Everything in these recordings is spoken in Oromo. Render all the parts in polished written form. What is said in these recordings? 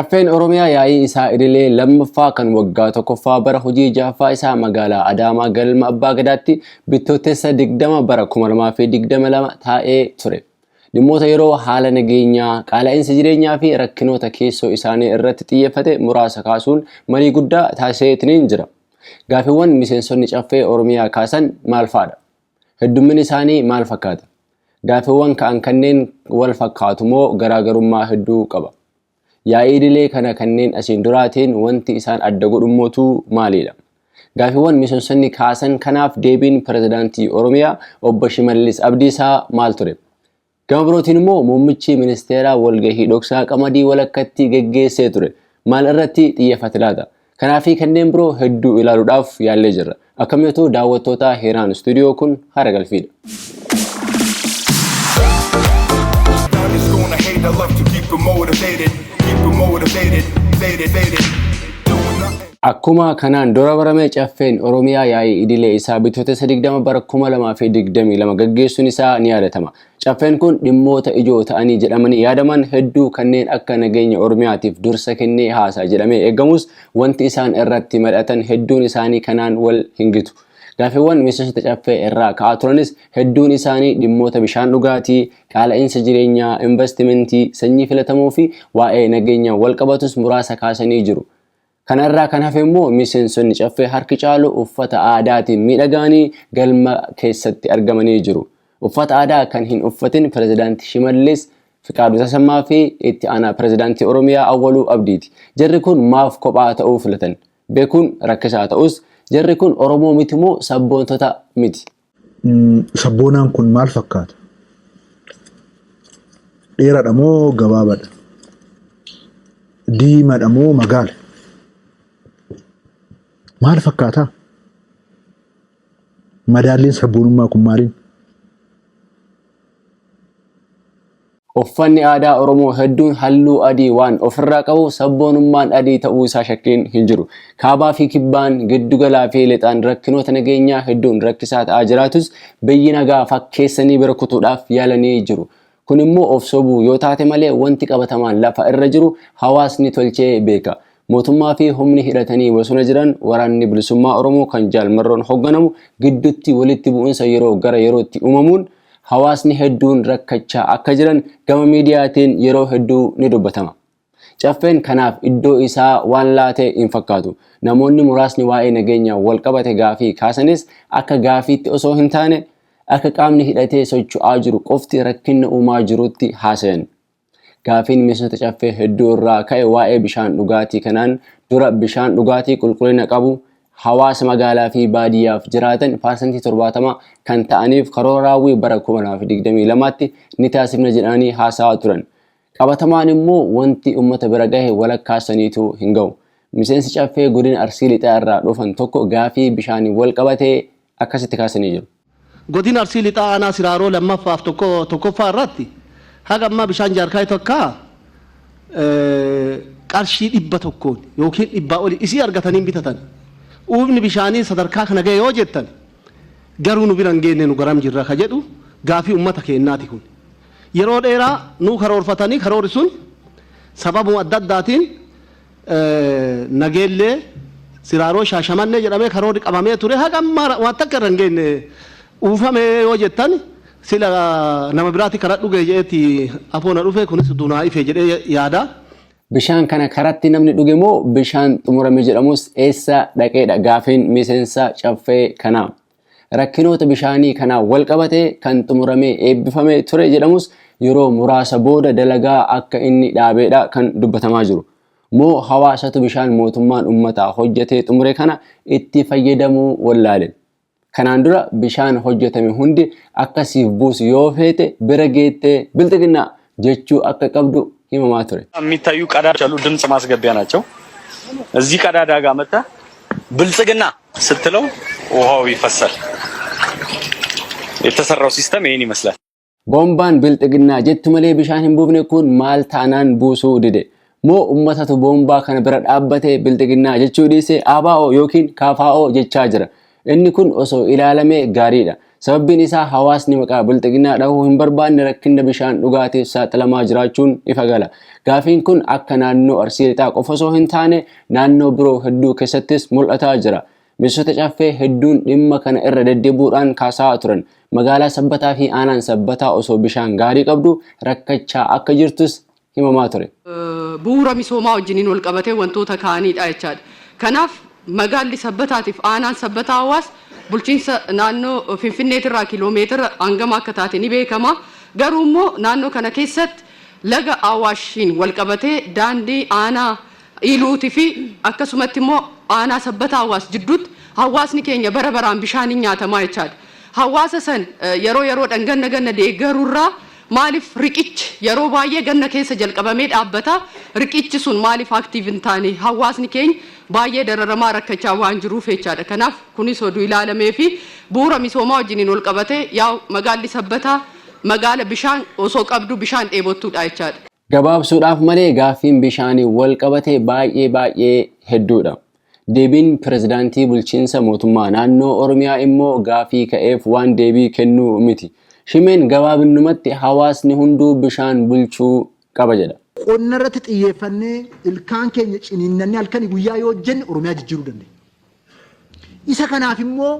Caffeen Oromiyaa yaa'ii isaa idilee lammaffaa kan waggaa tokkoffaa bara hojii jahaffaa isaa magaalaa Adaamaa galma Abbaa Gadaatti Bittootessa 20 bara 2022 taa'ee ture. Dhimmoota yeroo haala nageenyaa, qaala'insa jireenyaa fi rakkinoota keessoo isaanii irratti xiyyeeffate muraasa kaasuun marii guddaa taasiseetiniin jira. Gaafiiwwan miseensonni Caffee Oromiyaa kaasan maal fa'adha? Heddumminni isaanii maal fakkaata? Gaaffiiwwan ka'an kanneen wal fakkaatu moo garaagarummaa hedduu qaba? Yaa'ii idilee kana kanneen asiin duraatiin wanti isaan adda godhummootu maaliidha? Gaaffiiwwan miseensonni kaasan kanaaf deebiin pirezidaantii Oromiyaa obbo Shimallis Abdiisaa maal ture? Gama birootiin immoo muummichi ministeeraa walgahii dhoksaa qamadii walakkatti geggeessee ture. Maal irratti xiyyeeffate laata? Kanaa fi kanneen biroo hedduu ilaaluudhaaf yaallee jirra. Akkam jirtu daawwattoota Heeraan Istuudiyoo kun haara galfiidha. God is gonna hate. I love to keep it motivated, keep it motivated, faded, faded. Doing nothing. Akkuma kanaan dura barame Caffeen Oromiyaa yaa'ii idilee isaa Bitootessa 20 bara 2022 gaggeessuun isaa ni yaadatama. Caffeen kun dhimmoota ijoo ta'anii jedhamanii yaadaman hedduu kanneen akka nageenya Oromiyaatiif dursa kennee haasa'a jedhamee eegamus wanti isaan irratti mari'atan hedduun isaanii kanaan wal hin gitu. Gaaffiiwwan miseensota Caffee irraa ka'aa turanis hedduun isaanii dhimmoota bishaan dhugaatii, qaala'iinsa jireenyaa, investimentii, sanyii filatamoo fi waa'ee nageenya wal qabatus muraasa kaasanii jiru. Kana irraa kan hafe immoo miseensonni Caffee harki caalu uffata aadaatiin miidhagaanii galma keessatti argamanii jiru. Uffata aadaa kan hin uffatin Pirezidaanti Shimallis Fiqaaduu Tasammaa fi itti aanaa Pirezidaantii Oromiyaa Awwaluu Abdiiti. Jarri kun maaf kophaa ta'uu filatan? Beekuun rakkisaa ta'us jarri kun Oromoo miti moo sabboontota miti? Sabboonaan kun maal fakkaata? Dheeraadha moo gabaabaadha? Diimaadha moo magaala? Maal fakkaataa? Madaalliin sabboonummaa kun maaliin? Uffanni aadaa Oromoo hedduun halluu adii waan ofirraa qabuuf sabboonummaan adii ta'uu isaa shakkiin hin jiru. Kaabaa fi kibbaan, giddugalaa fi lixaan rakkinoota nageenyaa hedduun rakkisaa ta'aa jiraatus biyyi nagaa fakkeessanii bira kutuudhaaf yaalanii jiru. Kun immoo of sobuu yoo taate malee wanti qabatamaan lafa irra jiru hawaasni tolchee beeka. Mootummaa fi humni hidhatanii bosona jiran Waraanni Bilisummaa Oromoo kan Jaal Marroon hogganamu giddutti walitti bu'insa yeroo gara yerootti uumamuun hawaasni hedduun rakkachaa akka jiran gama miidiyaatiin yeroo hedduu ni dubbatama. Caffeen kanaaf iddoo isaa waan laate hin fakkaatu. Namoonni muraasni waa'ee nageenya wal qabate gaafii kaasanis akka gaafiitti osoo hin taane akka qaamni hidhatee socho'aa jiru qofti rakkinna uumaa jirutti haasayan. Gaafiin miseensota Caffee hedduu irraa ka'e waa'ee bishaan dhugaatii kanaan dura bishaan dhugaatii qulqullina qabu hawaasa magaalaa fi baadiyyaaf jiraatan paarsantii 70 kan ta'aniif karoora raawwii bara 2022tti ni taasifna jedhanii haasa'aa turan. Qabatamaan immoo wanti uummata bira gahe walakkaa saniituu hin gahu. Miseensi Caffee godina Arsii Lixaa irraa dhufan tokko gaafii bishaaniin wal qabatee akkasitti kaasanii jiru. Godina Arsii Lixaa Aanaa Siraaroo 2ffaaf 1ffaa irratti haga ammaa bishaan jaarkaay tokkaa qarshii 100n yookiin dhibbaa oli isii argatanii hin bitatan. Uufni bishaanii sadarkaa kana gahe yoo jettan garuu nu bira hin geenne nu garam jirra ka jedhu gaafii ummata keennaati kun. Yeroo dheeraa nuu karoorfatanii karoorri sun sababuma adda addaatiin Nageellee, Siraaroo, Shaashamannee jedhamee karoorri qabamee ture haga ammaa waan takka irra hin geenne. Uufame yoo jettan sila nama biraati karaa dhuge jedheeti afoo na dhufe kunis dunaa ife jedhee yaada. Bishaan kana karatti namni dhuge moo bishaan xumurame jedhamus eessa dhaqeedha gaafiin miseensa Caffee kanaa. Rakkinoota bishaanii kanaan wal qabatee kan xumuramee eebbifamee ture jedhamus yeroo muraasa booda dalagaa akka inni dhaabeedha kan dubbatamaa jiru. Moo hawaasatu bishaan mootummaan ummataa hojjetee xumure kana itti fayyadamuu wallaale? Kanaan dura bishaan hojjetame hundi akka siif buusu yoo feete bira geettee bilxiginnaa jechuu akka qabdu himamaa ture. የሚታዩ ቀዳዳዎች አሉ፣ ድምጽ ማስገቢያ ናቸው። እዚህ ቀዳዳ ጋር መጥተህ ብልጽግና ስትለው ውሃው ይፈሳል። የተሰራው ሲስተም ይሄን ይመስላል። Boombaan bilxiginnaa jettu malee bishaan hin buufne kun maal taanaan buusuu dide? Moo ummatatu boombaa kana bira dhaabbatee bilxiginnaa jechuu dhiisee ABO yookiin KFO jechaa jira? Inni kun osoo ilaalamee gaariidha. Sababbiin isaa hawaasni maqaa Bilxiginnaa dhahuu hin barbaanne rakkina bishaan dhugaatiif saaxilamaa jiraachuun ifa gala. Gaafiin kun akka naannoo Arsii Lixaa qofa osoo hin taane naannoo biroo hedduu keessattis mul'ataa jira. Miseensota Caffee hedduun dhimma kana irra deddeebi'uudhaan kaasaa turan. Magaalaa Sabbataa fi aanaan Sabbataa osoo bishaan gaarii qabdu rakkachaa akka jirtus himamaa ture. Bu'uura misoomaa wajjiniin wal qabatee wantoota ka'aniidha jechaadha. Kanaaf magaalli Sabbataatiif aanaan Sabbataa Hawaas bulchiinsa naannoo Finfinneetirraa kiiloomeetira hangam akka taate ni beekama. Garuu immoo naannoo kana keessatti laga Awaashiin wal qabatee daandii aanaa Iluutii fi akkasumatti immoo aanaa Sabbataa Hawaas jidduutti hawaasni keenya bara baraan bishaaniin nyaatamaa jechaadha. Hawaasa san yeroo yeroodhaan ganna ganna deeggaruurraa maaliif riqichi yeroo baay'ee ganna keessa jalqabamee dhaabbata, riqichi sun maaliif active hin taane? Hawaasni keenya baay'ee dararamaa rakkachaa waan jiruuf jechaadha. Kanaaf kunis oduu ilaalamee fi bu'uura misoomaa wajjiniin wal qabatee yaa magaalli Sabbataa magaala bishaan osoo qabdu bishaan dheebottuudha jechaadha. Gabaabsuudhaaf malee gaaffiin bishaanii wal qabate baay'ee baay'ee hedduudha. Deebiin pirezidaantii bulchiinsa mootummaa naannoo Oromiyaa immoo gaafii ka'eef waan deebii kennuu miti. Shimeen gabaabinumatti hawaasni hunduu bishaan bulchuu qaba jedha. Qonna irratti xiyyeeffannee ilkaan keenya ciniinnannee halkanii guyyaa yoo hojjenne Oromiyaa jijjiiruu dandeenya. Isa kanaaf immoo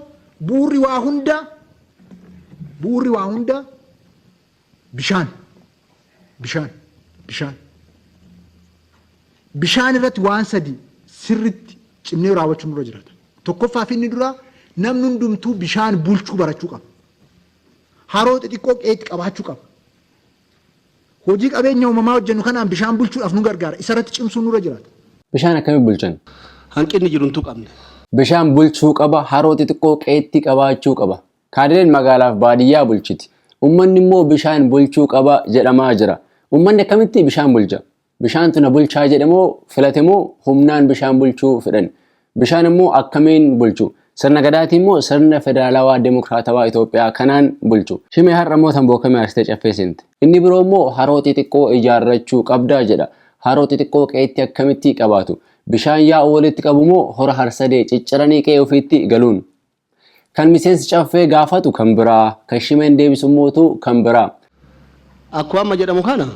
bu'uurri waa hunda bu'uurri waa hunda bishaan bishaan bishaan. Bishaan irratti waan sadi sirritti cimnee raawwachuun nurra jiraata. Tokkoffaa fi inni duraa namni hundumtuu bishaan bulchuu barachuu qaba. Haroo xixiqqoo qe'eetti qabaachuu qaba. Hojii qabeenya uumamaa hojjennu kanaan bishaan bulchuudhaaf nu gargaara. Isa irratti cimsuun nurra jiraata. Bishaan akkamitti bulchan? Hanqinni jiru hin tuqamne. Bishaan bulchuu qaba, haroo xixiqqoo qe'eetti qabaachuu qaba. Kaadireen magaalaaf baadiyyaa bulchiti. Uummanni immoo bishaan bulchuu qaba jedhamaa jira. Uummanni akkamitti bishaan bulcha? Bishaantu na bulchaa jedhe moo filate moo humnaan bishaan bulchuu fedhan? Bishaan immoo akkamiin bulchu? Sirna gadaatiin moo sirna federaalawaa dimokiraatawaa Itoophiyaa kanaan bulchu? Shimee har'a immoo tamboo kamii aarsitee caffee seente? Inni biroo immoo haroo xixiqqoo ijaarrachuu qabdaa jedha. Haroo xixiqqoo qe'eetti akkamitti qabaatu? Bishaan yaa'u walitti qabu moo hora harsadee cicciranii qe'ee ofiitti galuun? Kan miseensi caffee gaafatu kan biraa, kan Shimeen deebisu immootu kan biraa. Akkuma amma jedhamu kana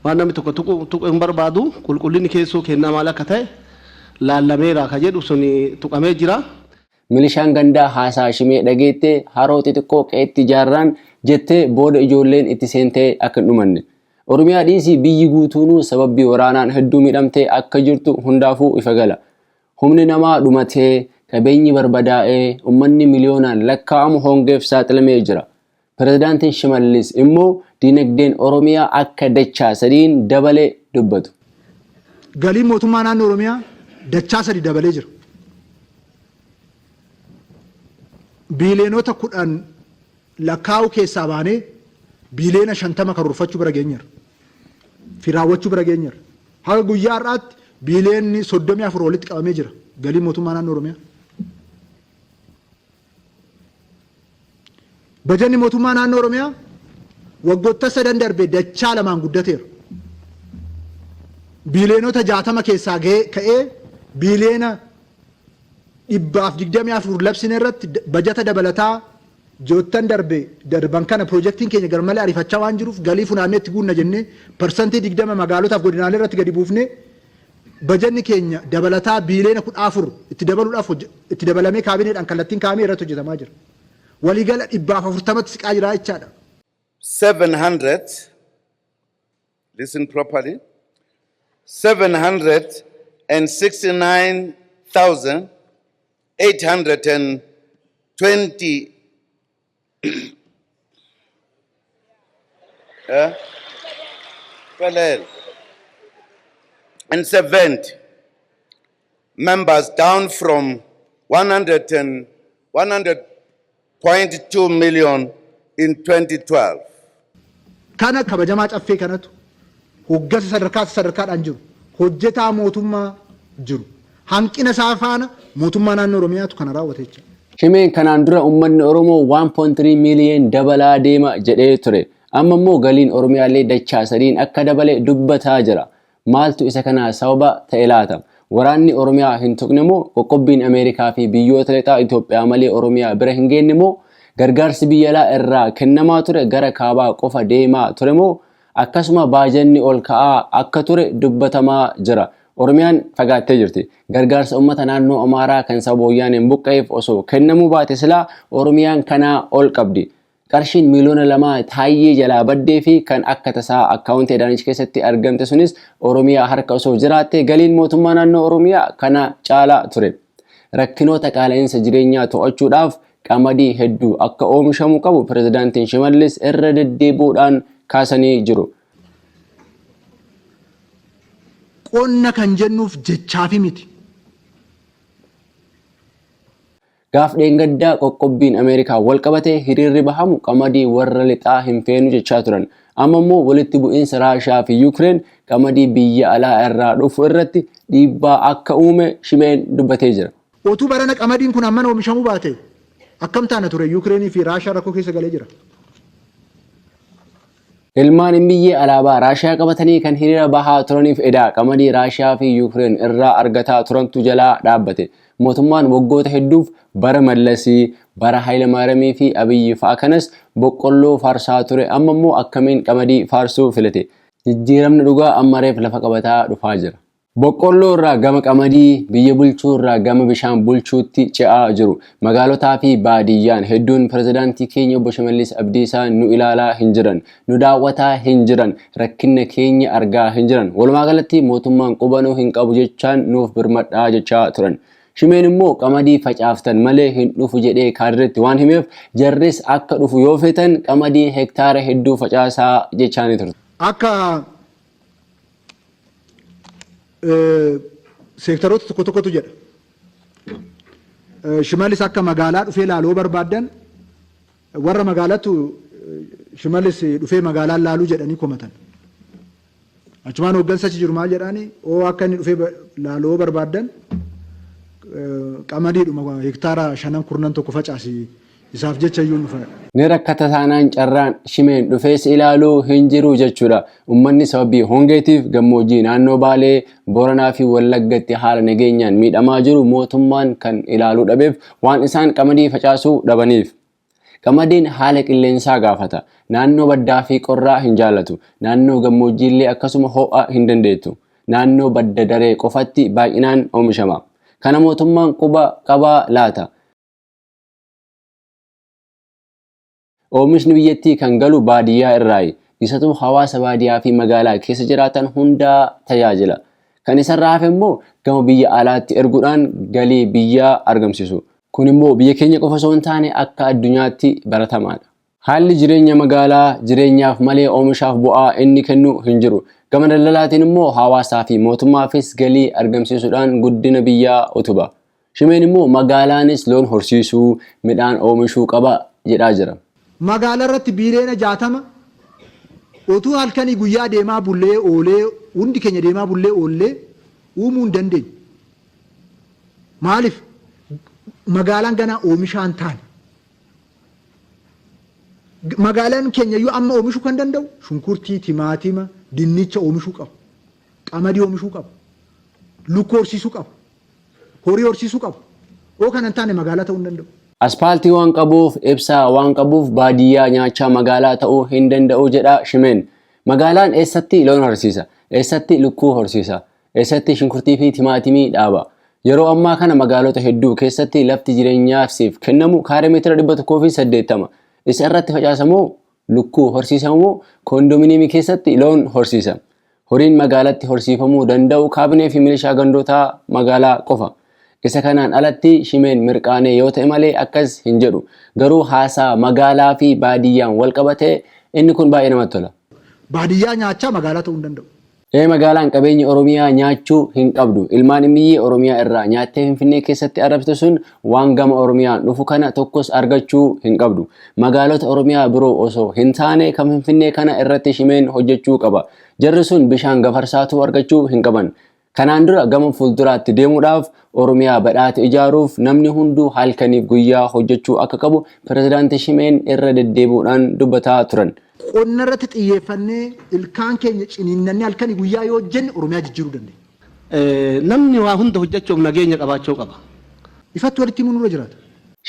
waan namni tokko tuqu tuqu hin barbaadu, qulqullinni keessoo kennaa maal akka ta'e laallameera ka jedhu sun tuqamee jira. Milishaan gandaa haasaa Shimee dhageettee haroo xixiqqoo qe'etti ijaarraan jettee booda ijoolleen itti seentee akka hin dhumanne. Oromiyaa dhiisii biyyi guutuunuu sababbii waraanaan hedduu miidhamtee akka jirtu hundaafuu ifa gala. Humni namaa dhumatee, qabeenyi barbadaa'ee, ummanni miliyoonaan lakkaa'amu hongeef saaxilamee jira. Pirezidaantiin Shimallis immoo dinagdeen Oromiyaa akka dachaa sadiin dabale dubbatu. Galiin mootummaa naannoo Oromiyaa dachaa sadi dabalee jira. Biiliyoonota 10 lakkaa'uu keessaa baanee biiliyoona 50 karoorfachuu bira geenyeerra. Fi raawwachuu bira geenyeerra. Haga guyyaa har'aatti biiliyoonni 34 walitti qabamee jira galiin mootummaa naannoo Oromiyaa. Bajanni mootummaa naannoo Oromiyaa waggoottan sadan darbe dachaa lamaan guddateera. Biiliyoonota 60 keessaa ka'ee biiliyoona 124 labsine irratti bajata dabalataa ji'oottan darbe darban kana piroojeektiin keenya garmalee ariifachaa waan jiruuf galii funaannee itti guunna jennee 20% magaalotaaf godinaalee irratti gadi buufnee bajanni keenya dabalataa biiliyoona 14 itti dabaluudhaaf itti dabalamee kaabineedhaan kallattiin kaa'amee irratti hojjetamaa jira. Waliigala 140tti siqaa jira jechaadha. 700, listen properly, 769,820, well, and 70 members, down from 100 and 100.2 million in 2012. Kana kabajamaa caffee kanatu hoggansa sadarkaa sadarkaadhaan jiru, hojjetaa mootummaa jiru, hanqina isaa faana mootummaa naannoo Oromiyaatu kana raawwate jechuudha. Shimeen kanaan dura uummanni Oromoo 1.3 miiliyoon dabalaa deema jedhee ture. Amma immoo galiin Oromiyaallee dachaa sadiin akka dabale dubbataa jira. Maaltu isa kana sababa ta'e laata? Waraanni Oromiyaa hin tuqne moo qoqqobbiin Ameerikaa fi biyyoota lixaa Itoophiyaa malee Oromiyaa bira hin geenne moo Gargaarsi biyya alaa irraa kennamaa ture gara kaabaa qofa deemaa ture moo akkasuma baajanni ol ka'aa akka ture dubbatamaa jira. Oromiyaan fagaattee jirti. Gargaarsa uummata naannoo Amaaraa kan sababa wayyaaneen buqqa'eef osoo kennamuu baate silaa Oromiyaan kanaa ol qabdi. Qarshiin miiliyoona lamaa Taayyee jalaa baddee fi kan akka tasaa akkaawuntii Adaanech keessatti argamte sunis Oromiyaa harka osoo jiraatte galiin mootummaa naannoo Oromiyaa kana caalaa ture. Rakkinoota qaala'insa jireenyaa to'achuudhaaf qamadii hedduu akka oomishamu qabu pirezidaantiin Shimallis irra deddeebi'uudhaan kaasanii jiru. Qonna kan jennuuf jechaafi miti. Gaaf dheengaddaa qoqqobbiin Ameerikaa wal qabatee hiriirri bahamu qamadii warra lixaa hin feenu jechaa turan. Amma immoo walitti bu'iinsa Raashiyaa fi Yuukireen qamadii biyya alaa irraa dhufu irratti dhiibbaa akka uume Shimeen dubbatee jira. Otuu barana qamadiin kun hammana oomishamuu baate akkam taana ture? Yuukireenii fi Raashaan rakkoo keessa galee jira. Ilmaan Imbiyyee alaabaa Raashiyaa qabatanii kan hiriira bahaa turaniif edaa qamadii Raashiyaa fi Yuukireen irraa argataa turantu jalaa dhaabbate. Mootummaan waggoota hedduuf bara Mallasii, bara Hayilamaariyaamii fi Abiyyi fa'a kanas boqqolloo faarsaa ture amma immoo akkamiin qamadii faarsuu filate? Jijjiiramni dhugaa amma reef lafa qabataa dhufaa jira. Boqqolloo irraa gama qamadii, biyya bulchuu irraa gama bishaan bulchuutti ce'aa jiru. Magaalotaa fi baadiyyaan hedduun pirezidaantii keenya obbo Shimallis Abdiisaa nu ilaalaa hin jiran, nu daawwataa hin jiran, rakkinna keenya argaa hin jiran. Walumaa galatti mootummaan quba nu hin qabu jechaan nuuf birmadhaa jechaa turan. Shimeen immoo qamadii facaaftan malee hin dhufu jedhee kaadiretti waan himeef jarris akka dhufu yoo feetan qamadii hektaara hedduu facaasaa jechaanii turte. Akka seektaroota tokko tokkotu jedha. Shimallis akka magaalaa dhufee laaluu barbaaddan warra magaalatu Shimallis dhufee magaalaan laaluu jedhanii komatan. Achumaan hooggansa achi jiru maal jedhaani oo akka inni dhufee laaluu barbaaddan qamadiidhuma hektaara shanan kurnan tokko facaasi Isaaf jecha iyyuu hin dhufa. Ni rakkata taanaan carraan Shimeen dhufee si ilaaluu hin jiru jechuudha. Ummanni sababii hongeetiif gammoojjii naannoo Baalee, Booranaa fi Wallaggatti haala nageenyaan miidhamaa jiru mootummaan kan ilaaluu dhabeef waan isaan qamadii facaasuu dhabaniif. Qamadiin haala qilleensaa gaafata. Naannoo baddaa fi qorraa hin jaallatu. Naannoo gammoojjiillee akkasuma ho'a hin dandeettu. Naannoo badda daree qofatti baay'inaan oomishama. Kana mootummaan quba qabaa laata? Oomishni biyyattii kan galu baadiyyaa irraayi. Isatu hawaasa baadiyaa fi magaalaa keessa jiraatan hundaa tajaajila. Kan isarraa hafe immoo gama biyya alaatti erguudhaan galii biyyaa argamsiisu. Kun immoo biyya keenya qofa osoo hin taane akka addunyaatti baratamaadha. Haalli jireenya magaalaa jireenyaaf malee oomishaaf bu'aa inni kennu hin jiru. Gama daldalaatiin immoo hawaasaa fi mootummaafis galii argamsiisuudhaan guddina biyyaa utuba. Shimeen immoo magaalaanis loon horsiisuu, midhaan oomishuu qaba jedhaa jira. Magaala irratti biiliyoona 60 otuu halkanii guyyaa deemaa bullee oolee hundi keenya deemaa bullee oollee uumuu hin dandeenyu. Maaliif? Magaalaan ganaa oomishaa hin taane. Magaalaan keenya iyyuu amma oomishuu kan danda'u shunkurtii, timaatima, dinnicha oomishuu qaba. Qamadii oomishuu qaba. Lukkuu horsiisuu qaba. Horii horsiisuu qaba. Oo kana hin taane magaalaa ta'uu hin danda'u. Aspaaltii waan qabuuf, ibsaa waan qabuuf baadiyyaa nyaachaa magaalaa ta'uu hin danda'u jedha Shimeen. Magaalaan eessatti loon horsiisa? Eessatti lukkuu horsiisa? Eessatti shunkurtii fi timaatimii dhaaba? Yeroo ammaa kana magaalota hedduu keessatti lafti jireenyaaf kennamu kaaree meetira 180. Isa irratti facaasa moo lukkuu horsiisa moo koondominiyeemii keessatti loon horsiisa? Horiin magaalatti horsiifamuu danda'u kaabinee fi milishaa gandootaa magaalaa qofa. Isa kanaan alatti Shimeen mirqaanee yoo ta'e malee akkas hin jedhu. Garuu haasaa magaalaa fi baadiyyaan wal qabate inni kun baay'ee namatti tola. Baadiyyaa nyaachaa magaalaa ta'uu hin danda'u. Ee magaalaan qabeenya Oromiyaa nyaachuu hin qabdu. Ilmaan Immiyyee Oromiyaa irraa nyaattee Finfinnee keessatti arrabsitu sun waan gama Oromiyaan dhufu kana tokkos argachuu hin qabdu. Magaalota Oromiyaa biroo osoo hin taane kan Finfinnee kana irratti Shimeen hojjechuu qaba. Jarri sun bishaan gafarsaatuu argachuu hin qaban. Kanaan dura gama fuulduraatti deemuudhaaf Oromiyaa badhaate ijaaruuf namni hunduu halkaniif guyyaa hojjechuu akka qabu Pirezidaanti Shimeen irra deddeebi'uudhaan dubbataa turan. Qonna irratti xiyyeeffannee ilkaan keenya ciniinnannee halkanii guyyaa yoo hojjenne Oromiyaa jijjiiruu dandeenya. Namni waa hunda hojjechuuf nageenya qabaachuu qaba. Ifatti walitti himuun nurra jiraata.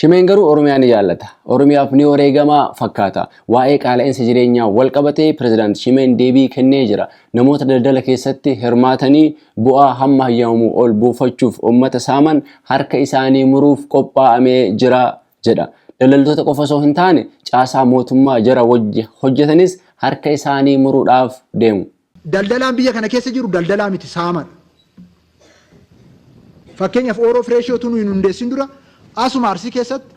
Shimeen garuu Oromiyaa ni jaallata. Oromiyaaf ni wareegama fakkaata. Waa'ee qaala'insa jireenyaa wal qabatee Pirezidaant Shimeen deebii kennee jira. Namoota daldala keessatti hirmaatanii bu'aa hamma hayyamamuu ol buufachuuf uummata saaman harka isaanii muruuf qophaa'amee jira jedha. Daldaltoota qofa osoo hin taane caasaa mootummaa jara wajji hojjetanis harka isaanii muruudhaaf deemu. Daldalaan biyya kana keessa jiru daldalaa miti saamadha. Fakkeenyaaf Ooroo Fireeshii otuu nu hin hundeessin dura asuma Arsii keessatti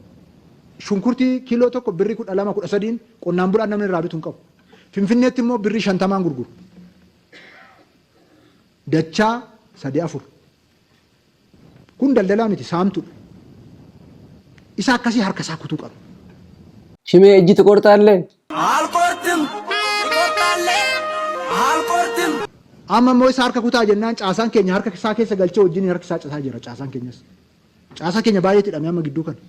shunkurtii kiiloo tokko birrii 12, 13n qonnaan bulaan namni irraa bitu hin qabu. Finfinneetti immoo birrii 50n gurguru. Dachaa sadi afur. Kun daldalaa miti saamtudha. Isa akkasii harka isaa kutuu qabna. Shimee ijji tiqorxaallee? አልቆርጥም ትቆርጣለህ? አልቆርጥም። Amma immoo isa harka kutaa jennaan caasaan keenya harka isaa keessa galchee wajjin harki isaa citaa jira caasaan keenyas. Caasaa keenya baay'eetu hidhame amma gidduu kana.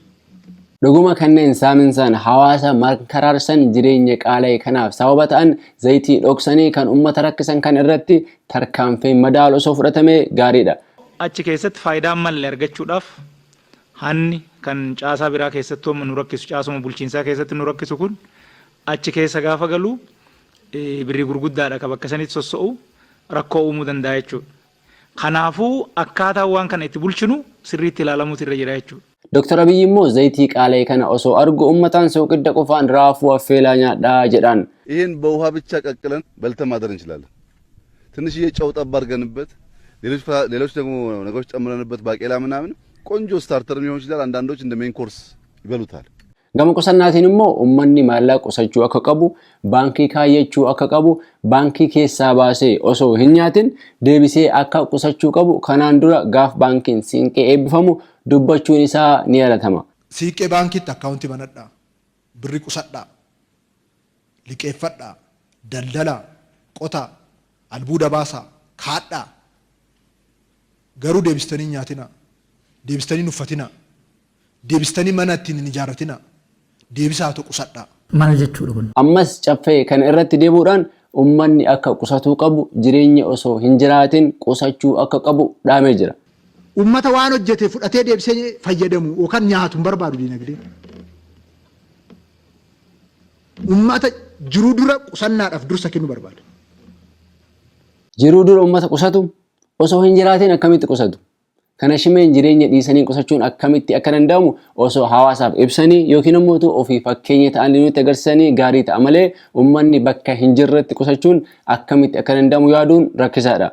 Dhuguma kanneen saaminsaan hawaasa mankaraarsan jireenya qaala'e kanaaf sababa ta'an zayitii dhoksanii kan uummata rakkisan kan irratti tarkaanfiin madaalu osoo fudhatamee gaariidha. Achi keessatti faayidaa malle argachuudhaaf hanni kan caasaa biraa keessattuu amma nu rakkisu caasuma bulchiinsaa keessatti nu rakkisu kun achi keessa gaafa galu birrii gurguddaadha ka bakka sanitti sosso'u rakkoo uumuu danda'a jechuudha. Kanaafuu akkaataan waan kana itti bulchinu sirriitti ilaalamuutu irra jira jechuudha. Dr. Abiyyi immoo zayitii qaala'e kana osoo argu uummataan sooqidda qofaan raafuu affeelaa nyaadhaa jedhaan. ይህን በውሃ ብቻ ቀቅለን በልተን ማደር እንችላለን። ትንሽዬ ጨው ጠብ አድርገንበት ሌሎች ደግሞ ነገሮች ጨምረንበት ባቄላ ምናምን ቆንጆ ስታርተር ሊሆን ይችላል። አንዳንዶች እንደ ሜን ኮርስ ይበሉታል። Gama qusannaatiin immoo uummanni maallaqa qusachuu akka qabu, baankii kaayyachuu akka qabu, baankii keessaa baasee osoo hin nyaatin deebisee akka qusachuu qabu kanaan dura gaaf baankiin siinqee eebbifamu dubbachuun isaa ni yaadatama. Siiqqee baankiitti akkaawuntii banadhaa, birri qusadhaa, liqeeffadhaa, daldalaa, qotaa, albuuda baasaa, kaadhaa. Garuu deebistanii hin nyaatinaa, deebistanii hin uffatinaa, deebistanii mana ittiin hin ijaarratinaa, deebisaa haa ta'u qusadhaa. Maal jechuudha kun? Ammas caffee kana irratti deebi'uudhaan uummanni akka qusatuu qabu jireenya osoo hin jiraatin qusachuu akka qabu dhaamee jira. Uummata waan hojjete fudhatee deebisee fayyadamu yookaan nyaatu hin barbaadu diinagdee. Uummata jiruu dura qusannaadhaaf dursa kennu barbaada. Jiruu dura uummata qusatu osoo hin jiraatin akkamitti qusatu? Kana shimeen jireenya dhiisanii qusachuun akkamitti akka danda'amu osoo hawaasaaf ibsanii yookiin immoo ofii fakkeenya ta'anii nutti agarsiisanii gaarii ta'a malee uummanni bakka hin jirretti qusachuun akkamitti akka danda'amu yaaduun rakkisaadha.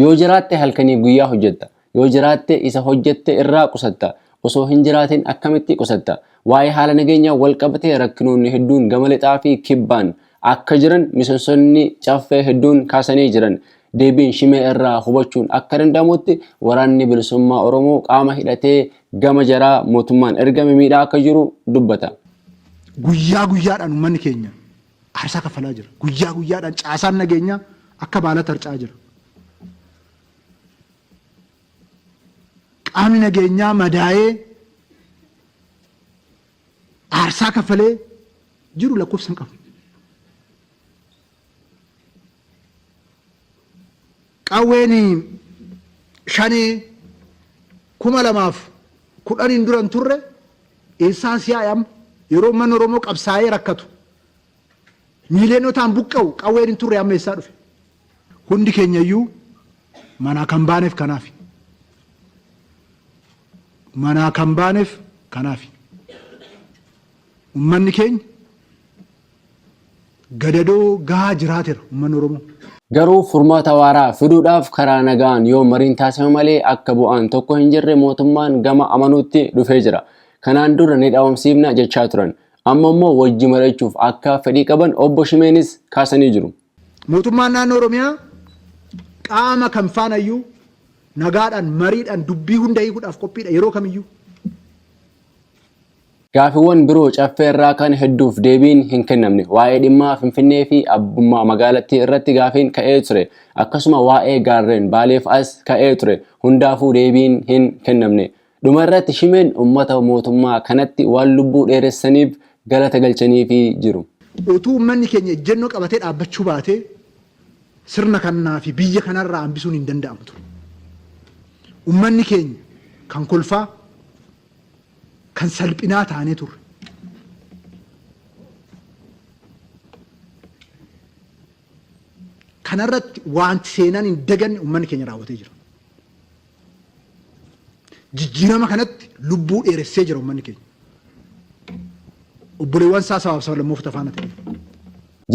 Yoo jiraatte halkanii guyyaa hojjetta. Yoo jiraatte isa hojjette irraa qusatta. Osoo hin jiraatin akkamitti qusatta? Waa'ee haala nageenyaa wal qabatee rakkinoonni hedduun gama lixaa fi kibbaan akka jiran miseensonni caffee hedduun kaasanii jiran. Deebiin shimee irraa hubachuun akka danda'amutti waraanni bilisummaa Oromoo qaama hidhatee gama jaraa mootummaan ergame miidhaa akka jiru dubbata. Guyyaa guyyaadhaan uummanni keenya aarsaa kaffalaa jira. Guyyaa guyyaadhaan caasaan nageenyaa akka baala tarca'aa jira. Qaamni nageenyaa madaa'ee aarsaa kaffalee jiru lakkoofsa hin qabu. Qawween shanee 2010n dura hin turre eessaa si yaa'e amma yeroo uummanni Oromoo qabsaa'ee rakkatu miiliyonotaan buqqa'u qawween hin turre amma eessaa dhufe. Hundi keenya iyyuu manaa kan baaneef kanaafi. Manaa kan baaneef kanaafi. Uummanni keenya gadadoo gahaa jiraateera uummanni Oromoo. Garuu furmaata waaraa fiduudhaaf karaa nagaan yoo mariin taasifame malee akka bu'aan tokko hin jirre mootummaan gama amanuutti dhufee jira. Kanaan dura ni dhabamsiifna jechaa turan. Amma immoo wajji mari'achuuf akka fedhii qaban obbo Shimeenis kaasanii jiru. Mootummaan naannoo Oromiyaa qaama kam faanayyuu nagaadhaan mariidhaan dubbii hunda hiikuudhaaf qophiidha yeroo kamiyyuu. Gaaffiiwwan biroo caffee irraa kan hedduuf deebiin hin kennamne. Waa'ee dhimma Finfinnee fi abbummaa magaalattii irratti gaafiin ka'ee ture. Akkasuma waa'ee gaarreen Baaleef as ka'ee ture. Hundaafuu deebiin hin kennamne. Dhuma irratti Shimeen uummata mootummaa kanatti waan lubbuu dheeressaniif galata galchaniifii jiru. Utuu uummanni keenya ejjennoo qabatee dhaabbachuu baatee sirna kanaa fi biyya kanarraa hambisuun hin danda'amu ture. Uummanni keenya kan kolfaa, Kan salphinaa taanee turre. Kanarratti wanti seenaan hin daganne uummanni keenya raawwatee jira. Jijjiirama kanatti lubbuu dheeressee jira uummanni keenya. Obboleewwan isaa sabaaf sablammoota faana ta'e.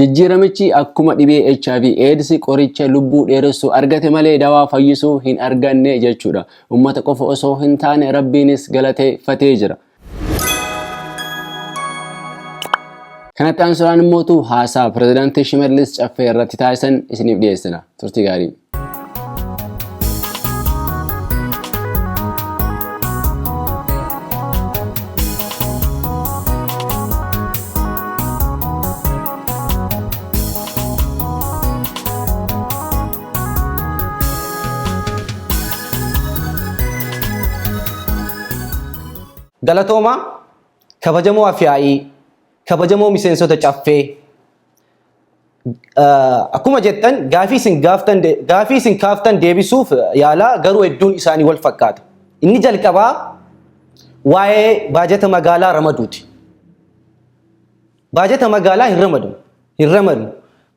Jijjiiramichi akkuma dhibee HIV AIDS qoricha lubbuu dheeressu argate malee dawaa fayyisuu hin arganne jechuudha. Uummata qofa osoo hin taane Rabbiinis galateeffatee jira. Kanatti aansuudhaan immoo haasaa pirezidaantii Shimallis Caffee irratti taasisan isiniif dhiyeessina. Turtii gaarii. Galatoomaa kabajamoo afyaa'ii kabajamoo miseensota caffee akkuma jettan gaafii isin kaaftan deebisuuf yaalaa, garuu hedduun isaanii wal fakkaata. Inni jalqabaa waa'ee baajata magaalaa ramaduuti. Baajata magaalaa hin ramadu. Hin ramadu.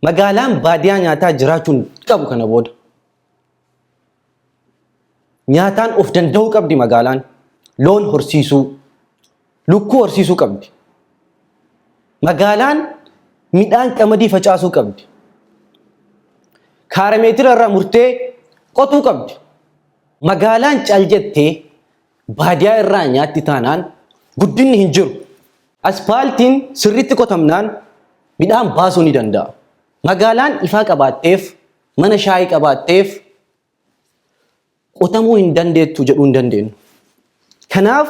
Magaalaan baadiyaa nyaataa jiraachuu hin qabu kana booda. Nyaataan of danda'uu qabdi magaalaan. Loon horsiisuu, lukkuu horsiisuu qabdi. Magaalaan midhaan qamadii facaasuu qabdi. Kaarameetira irraa murtee qotuu qabdi. Magaalaan cal jettee baadiyaa irraa nyaatti taanaan guddinni hin jiru. Aspaaltiin sirriitti qotamnaan midhaan baasuu ni danda'a. Magaalaan ifaa qabaatteef, mana shaayii qabaatteef qotamuu hin dandeettu jedhuu hin dandeenyu. Kanaaf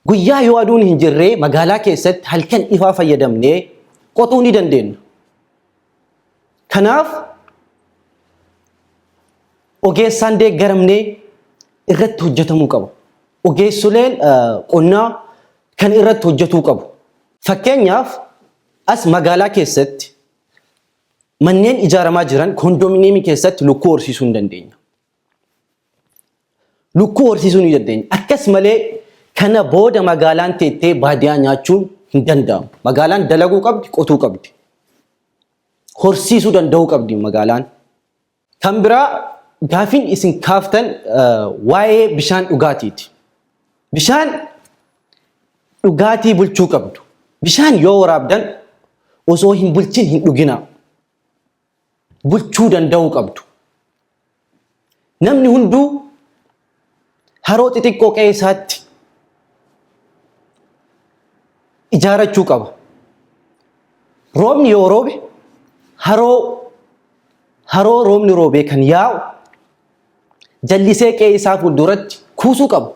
guyyaa yoo aduun hin jirree magaalaa keessatti halkan ifaa fayyadamnee qotuu ni dandeenya. Kanaaf ogeessaan deeggaramnee irratti hojjetamuu qaba. Ogeessoleen qonnaa kan irratti hojjetuu qabu. Fakkeenyaaf, as magaalaa keessatti manneen ijaaramaa jiran kondominiyeemii keessatti lukkuu horsiisuu hin dandeenya. Lukkuu horsiisuu ni dandeenya. Akkas malee kana booda magaalaan teettee baadiyaa nyaachuun hin danda'amu. Magaalaan dalaguu qabdi, qotuu qabdi. Horsiisuu danda'uu qabdi magaalaan. Kan biraa gaafiin isin kaaftan waa'ee bishaan dhugaatiiti. Bishaan dhugaatii bulchuu qabdu. Bishaan yoo waraabdan osoo hin bulchin hin dhuginaa. Bulchuu danda'uu qabdu. Namni hunduu haroo xixiqqoo qe'ee isaatti ijaarachuu qaba. Roobni yoo roobe haroo roobni roobee kan yaa'u jallisee qe'ee isaa fuulduratti kuusuu qaba.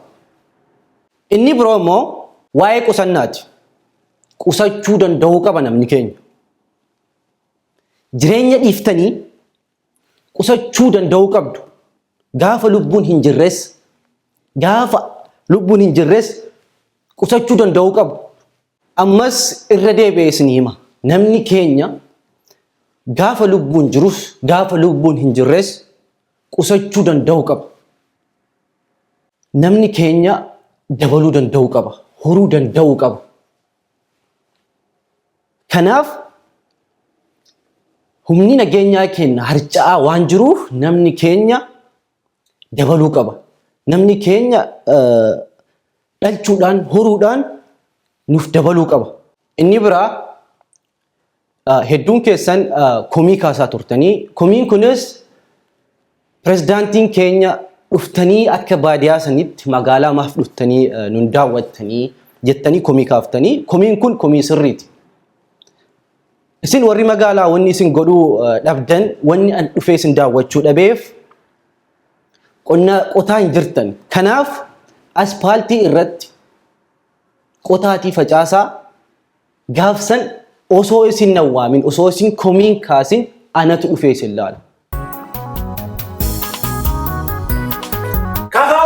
Inni biroo immoo waa'ee qusannaati. Qusachuu danda'uu qaba namni keenya. Jireenya dhiiftanii qusachuu danda'uu qabdu. Gaafa lubbuun hin jirres qusachuu danda'uu qabu. Ammas irra deebi'ee isin hima. Namni keenya gaafa lubbuun jirus gaafa lubbuun hin jirres qusachuu danda'uu qaba. Namni keenya dabaluu danda'uu qaba. Horuu danda'uu qaba. Kanaaf humni nageenyaa keenya harca'aa waan jiruuf namni keenya dabaluu qaba. Namni keenya dhalchuudhaan, horuudhaan nuuf dabaluu qaba. Inni biraa hedduun keessan komii kaasaa turtanii, komiin kunis pirezidaantiin keenya dhuftanii akka baadiyaa sanitti magaalaa maaf dhuftanii nun daawwattanii jettanii komii kaaftanii, komiin kun komii sirriiti. Isin warri magaalaa wanni isin godhuu dhabdan, wanni an dhufee isin daawwachuu dhabeef, qonna qotaa hin jirtan. Kanaaf aspaaltii irratti qotaatii facaasaa, gaafsan osoo isin nawwaamin, osoo isin komiin kaasin anatu dhufee isin laala. KFO!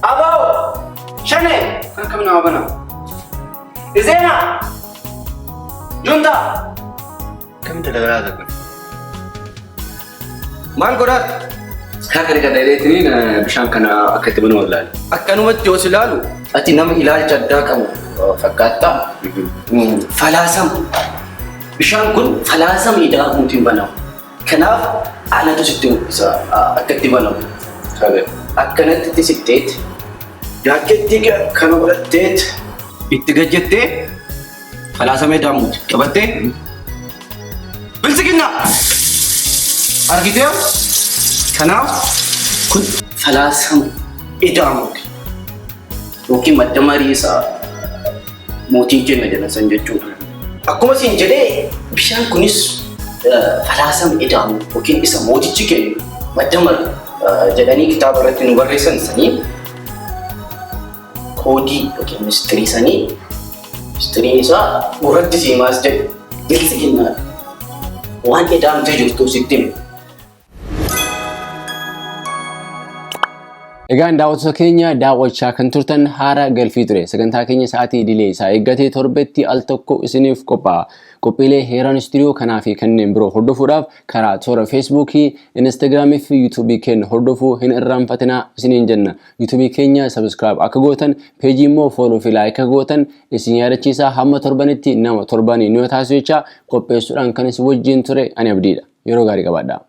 ABO! Shane! Kan kam nama bana? Izeena! Junta! Akkamitti dalagaa kun? Maal godhaat? Harka dhiqadha jedheetiniin bishaan kana akka itti banu wallaale. Akkanumatti yoo si ilaalu ati nama ilaalcha addaa qabu fakkaata. Falaasama. Bishaan kun falaasama ida'amuutiin banama. Kanaaf anatu sitti mul'isa akka itti banamu. Akkanatti itti sitteet jaakkeettii kana godhatteet itti gajjettee falaasama ida'amuuti qabattee biltsiginnaa argitee kanaaf kun falaasama ida'amuuti yookiin madda marii isaa mootiin kenna jedhan san jechuudha. Akkuma isin jedhee bishaan kunis falaasama ida'amu yookiin isa mootichi kennu madda marii jedhanii kitaaba irratti nu barreessan sanii koodii yookiin mistirii sanii mistiriin isaa gurratti siimaas jedhu biltsiginnaadha. Waan ida'amtee jirtu sitti hima. Egaan daawwattoota keenya daawwachaa kan turtan haara galfii ture. Sagantaa keenya sa'aatii idilee isaa eeggatee torbetti al tokko isiniif qophaa'a. Qophiilee Heeraan Istuudiyoo kanaa fi kanneen biroo hordofuudhaaf karaa toora Feesbuukii, Instagiraamii fi Yuutuubii keenya hordofuu hin irraanfatinaa isiniin jenna. Yuutuubii keenya sabiskiraayib akka gootan, peejii immoo fooloo fi laayik akka gootan isin yaadachiisaa hamma torbanitti nama torbanii nu taasisu jechaa qopheessuudhaan kan isin wajjin ture ani abdiidha. Yeroo gaarii qabaadhaa.